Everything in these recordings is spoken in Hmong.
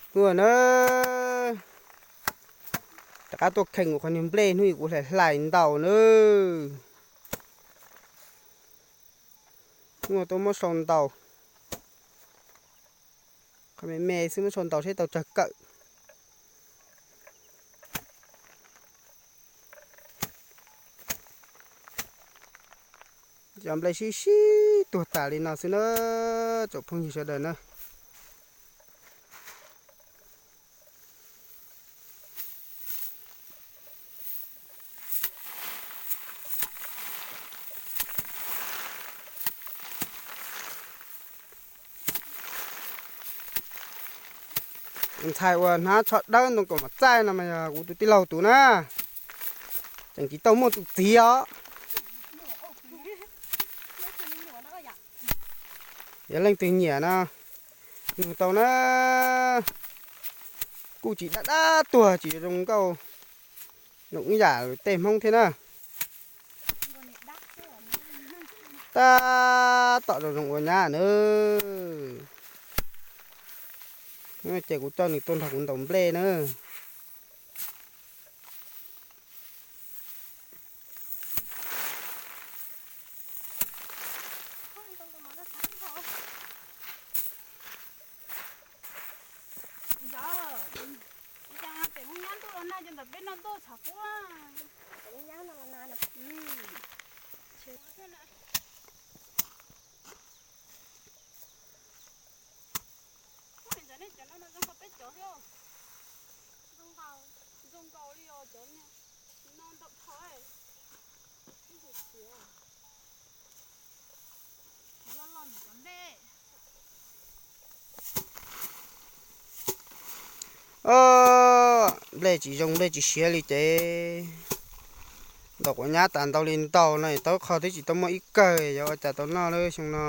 Hnub no na, rov qab tuaj kheej kuv qhov niag nplej hnub kuv hlais hlais ntaus na. Hnub no tuaj muab sau ntaus, qhov me me xwb muab sau ntaus seb tau tsawg kawm. Cov nplej sib sib tuag tas li no xwb na, tsoom phooj ywg sawv daws na. Ntxhais uas hnav tsho dawb ntoo kaum mom txaij no mas yog kuv tus tij laug tus na, tseem tsis tau muaj tus txiv os. Yog leej twg nyiam no nug tau na, kuj tsis dab dab tuag tsis zoo nkauj, zoo ib yam tej Hmoob thiab na. Tab tom zoo zoo ua nyab na. Ces kuv coj nws tuaj nrog kuv ntaus nplej na. Ntawm nej cov no mas zoo nkaus peb cov thiab. Zoo nkaus li os, cov no ntau dhau. Cov loj loj ntawm cov nplej. Nplej tsis zoo nplej tsis siav li ces ntaus quav nyab tas ntau li ntau no tau qho twb tsis tau muaj ib kawg, yuav ua cas tau noj lawm xyoo no.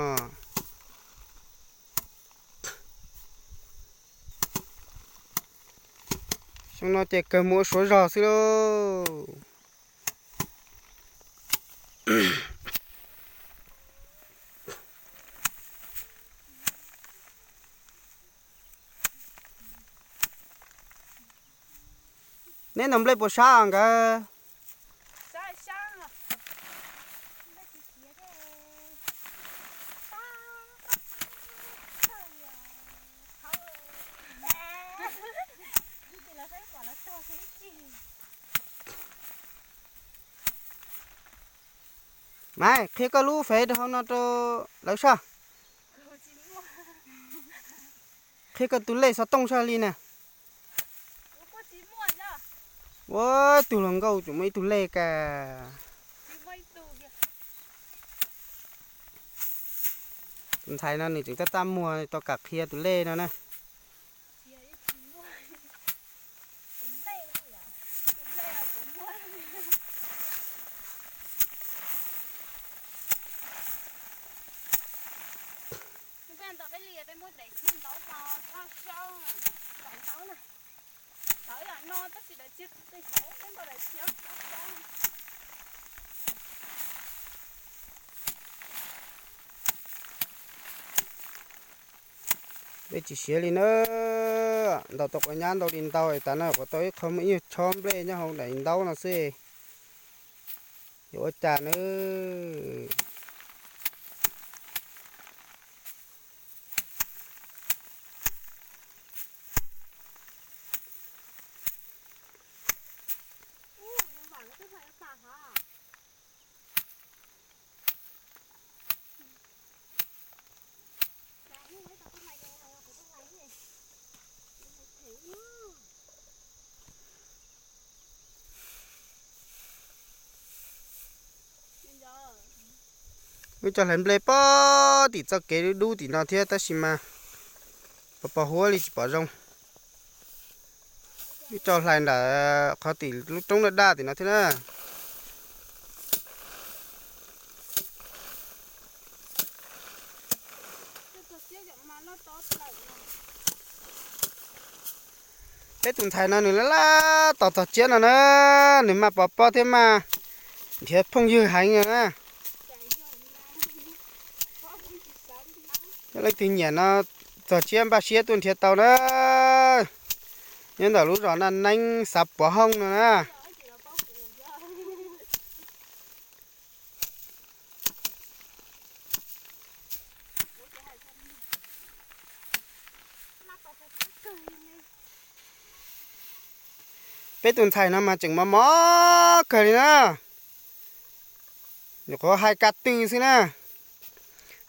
Xyoo no ces kawg mus ua suav zog xwb lauj. Neb ntaus nplej puas sab nkawd? Maiv, qhia koj lub fev rau hauv no rau lawv soj. Qhia koj tus lej xov tooj soj li na. Ua tug hluas nkauj tseem muaj ib tug lej kas. Tus ntxhais no nws tseem tab tab muag tau kam qhia tus lej no na. Nplej tsis siav li na. Ntaus tau quav nyab ntau li ntau tas no, quav tau ib qho muaj ib nyuag chob nplej nyob hauv daim ntaub no xwb. Yuav ua cas na. Wb coj hlais nplej pog tim txoj kev dub dub tim no thiab tab sis mas pos pos huab li tsis pom zoo. Wb coj hlais ntawm qhov tim lub roob daj daj tim no thiab na. Peb tus ntxhais no nws laj laj tos txog tsiab no na, nws maj pov pob thiab maj nrhiav phooj ywg heev na. Yog leej twg nyiam no txog tsiab npaj siab tuaj nrhiav tau na. Nyob ntawm lub zos Naj Neeb xav Puav Hooj no na. Peb tus ntxhais no mas tseem mos mos kawg li na. Nyuam qhuav hais ka tw xwb na.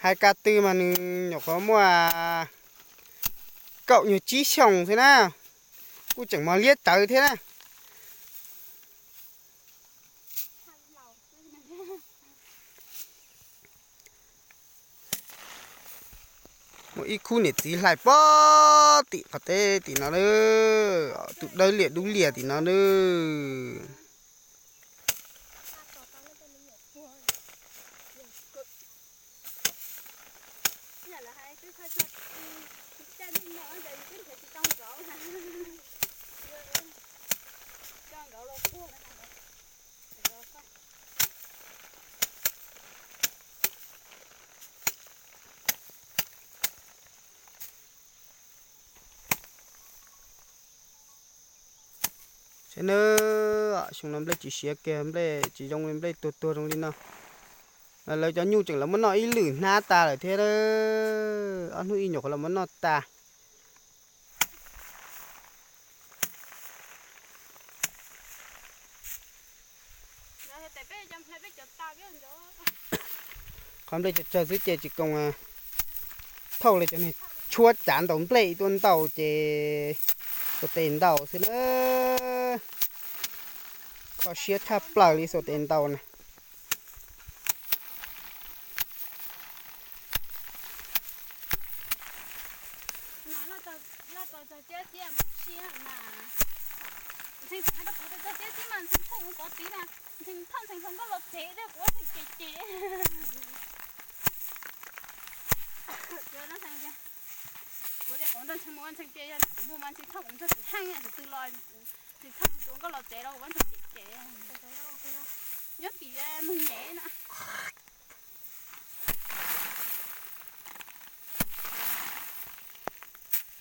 Hais ka tw mas nws nyuam qhuav muaj kaum nyuag tsib xyoos xwb na. Kuj tseem mos liab tsawv thiab na. Muaj ib khub niam txiv hlais pob tim qhov teb tim no na. Tus dawb liam dub liam tim no na. Saib nawb, xyoo no nplej tsis siav kiag, nplej tsis zoo li, nplej tuag tuag zoo li no. Lawv cov nyuj tseem los muab noj ib lwm hnab tas lawm thiab. Ob hnub ib nyuam qhuav los muab noj tas. Qhov nplej tsawg tsawg xwb ces tsis koom thauj li cov niag tshuab cav ntaus nplej tuaj ntaus ces xuas tes ntaus xwb na. Kho siab tshaj plaws li xuas tes ntaus na. Ntxhee txhob ua nkauj los tsev, kuv ua ntxhee ces ces. Kuv tias kuv nrog ntxhee mus ua ntxhee ces yog kuv mus mas ntxhee txhob mus nrog tim heej, tus twg los ntxhee txhob mus ua nkauj los tsev los kuv ua ntxhee ces ces. Nyob tim mus nyem na.